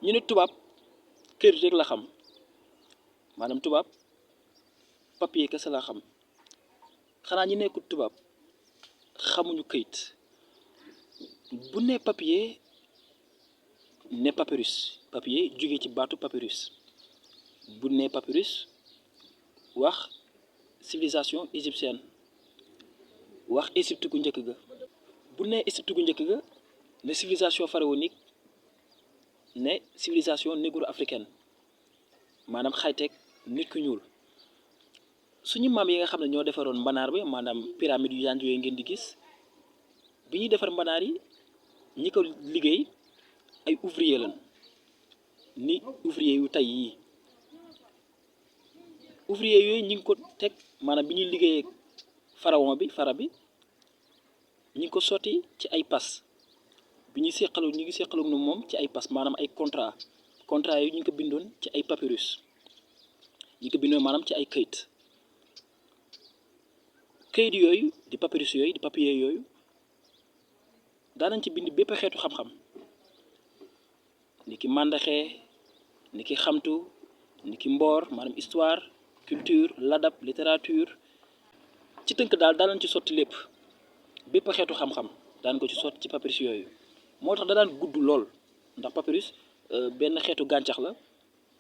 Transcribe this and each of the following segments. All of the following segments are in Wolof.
ñu ne tubaab këyit rek la xam maanaam tubaab papier kese la xam xanaa ñi nekkul tubaab xamuñu këyit bu ne papier ne papyrus papier jóge ci baatu papyrus bu ne papyrus wax civilisation égyptienne wax Égypte gu njëkk ga bu ne Égypte gu njëkk ga ne civilisation pharaonique ne civilisation négro-africaine maanaam xayteeg nit ku ñuul suñu maam yi nga xam ne ñoo defaroon mbanaar bi maanaam pyramide yu yanj yooyu ngeen di gis bi ñuy defar mbanaar yi ñi ko liggéey ay ouvrier lañ ni ouvrier yu tey yii ouvrier yooyu ñi ngi ko teg maanaam bi ñuy liggéeyee pharaon bi fara bi ñi ngi ko sotti ci ay pas bi ñuy seqalu ñi ngi seqalu nu moom ci ay pas maanaam ay contrat yooyu ñu ngi ko bindoon ci ay papyrus ñi ngi ko bindoon maanaam ci ay këyit yooyu di papyrus yooyu di papier yooyu daanañ ci bind bépp xeetu xam-xam ni ki màndaxee ni ki xamtu ni ki mboor maanaam histoire culture ladab littérature ci tënk daal daanañ ci sotti lépp bépp xeetu xam-xam daan ko ci sotti ci papyrus yooyu moo tax da daan gudd lool ndax papyrus benn xeetu gàncax la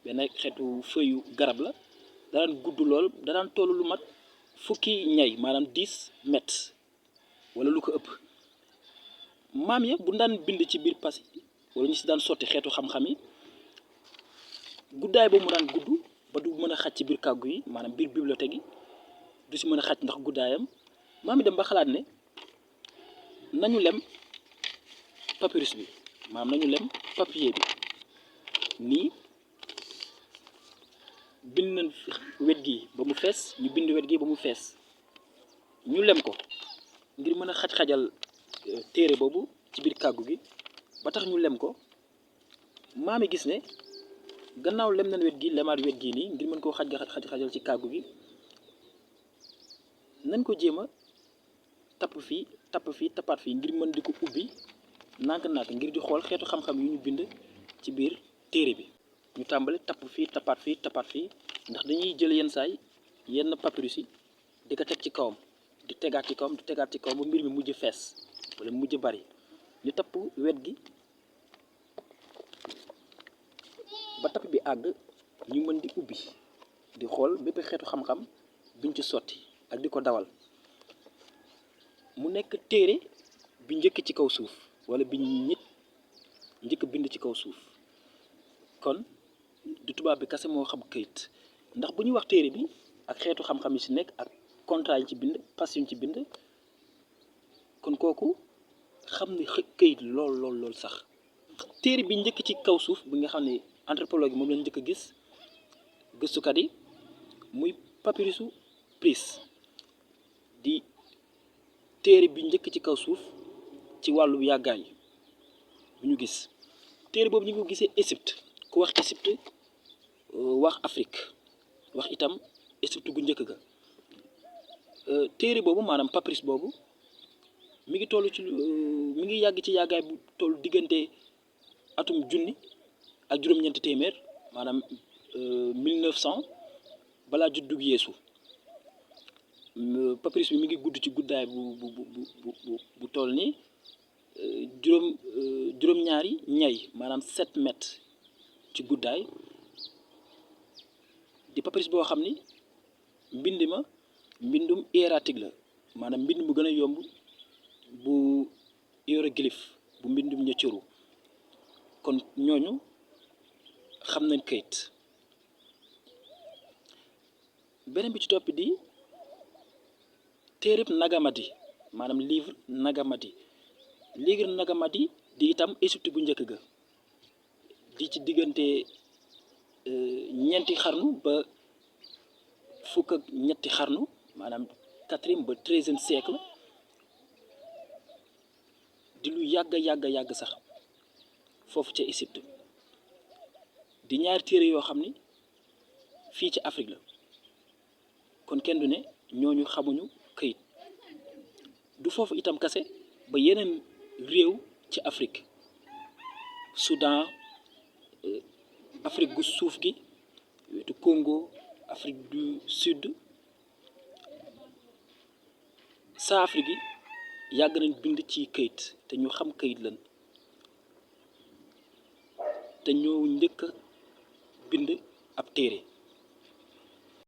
benn xeetu feuille garab la da daan gudd lool da daan tollu lu mat fukki ñay maanaam 10 mètres wala lu ko ëpp maam ya bu daan bind ci biir pas yi wala ñu si daan sotti xeetu xam-xam yi guddaay ba mu daan gudd ba du mën a xaj ci biir kàggu yi maanaam biir bibliothèque yi du si mën a xaj ndax guddaayam maam yi dem ba xalaat ne nañu lem papyrus bi maanaam nañu lem papier bi nii bind nañ wet gi ba mu fees ñu bind wet gi ba mu fees ñu lem ko ngir mën a xaj-xajal téere boobu ci biir kàggu gi ba tax ñu lem ko maami gis ne gannaaw lem nañ wet gi lemaat wet gi nii ngir mën koo xajal ci kàggu gi nañ ko jéem a tapp fii tappaat fii ngir mën di ko ubbi nànk-nànk ngir di xool xeetu xam-xam yu ñu bind ci biir téere bi ñu tàmbali tapp fii tappaat fii ndax dañuy jël yenn saay yenn papyrus yi di ko teg ci kawam di tegaat ci kawam ba mbir mi mujj fees wala mujj bari ñu tapp wet gi ba tapp bi àgg ñu mën di ubbi di xool bépp xeetu xam-xam biñ ci sotti ak di ko dawal mu nekk téere bi njëkk ci kaw suuf wala bi nit njëkk bind ci kaw suuf kon du tubaab bi kase moo xam këyit ndax bu ñuy wax téere bi ak xeetu xam-xam yi ci nekk ak contrat yi ci bind pas yi ci bind kon kooku xam ne këyit lool sax téere bi njëkk ci kaw suuf bi nga xam ne anthropologue moom lañ njëkk a gis gëstukat yi muy papyrusu Pris di téere bi njëkk ci kaw suuf ci wàllu yàggaay bu ñu gis téere boobu ñu ngi ko gisee Égypte ku wax Égypte wax Afrique wax itam Égypte gu njëkk ga téere boobu maanaam papyrus boobu mi ngi toll ci mi ngi yàgg ci yàggaay bu toll diggante atum junni ak juróom-ñeenti téeméer maanaam 1900 balaa juddug Yeesu papyrus bi mi ngi gudd ci guddaay bu toll ni juróom-ñaari ñay maanaam 7 mètres ci guddaay di papyrus boo xam ni mbind ma mbindum hiératique la maanaam mbind mu gën a yomb bu hiéroglyphe bu mbindum ñëccëru kon ñooñu xam nañ kayit beneen bi ci topp di téereb Nagamadi maanaam livre Nagamadi di itam Égypte gu njëkk ga di ci diggante ñeenti xarnu ba fukk ak ñetti xarnu maanaam 4e ba 13e siècle di lu yàgg sax foofu ca Égypte di ñaari téere yoo xam ni fii ci Afrique la kon kenn du ne ñooñu xamuñu këyit du foofu itam kase ba yeneen réew ci Afrique Soudan Afrique gu suuf gi wetu Congo Afrique du Sud sa Afrique yi yàgg nañ bind ci këyit te ñu xam këyit lan te ñoo njëkk a bind ab téere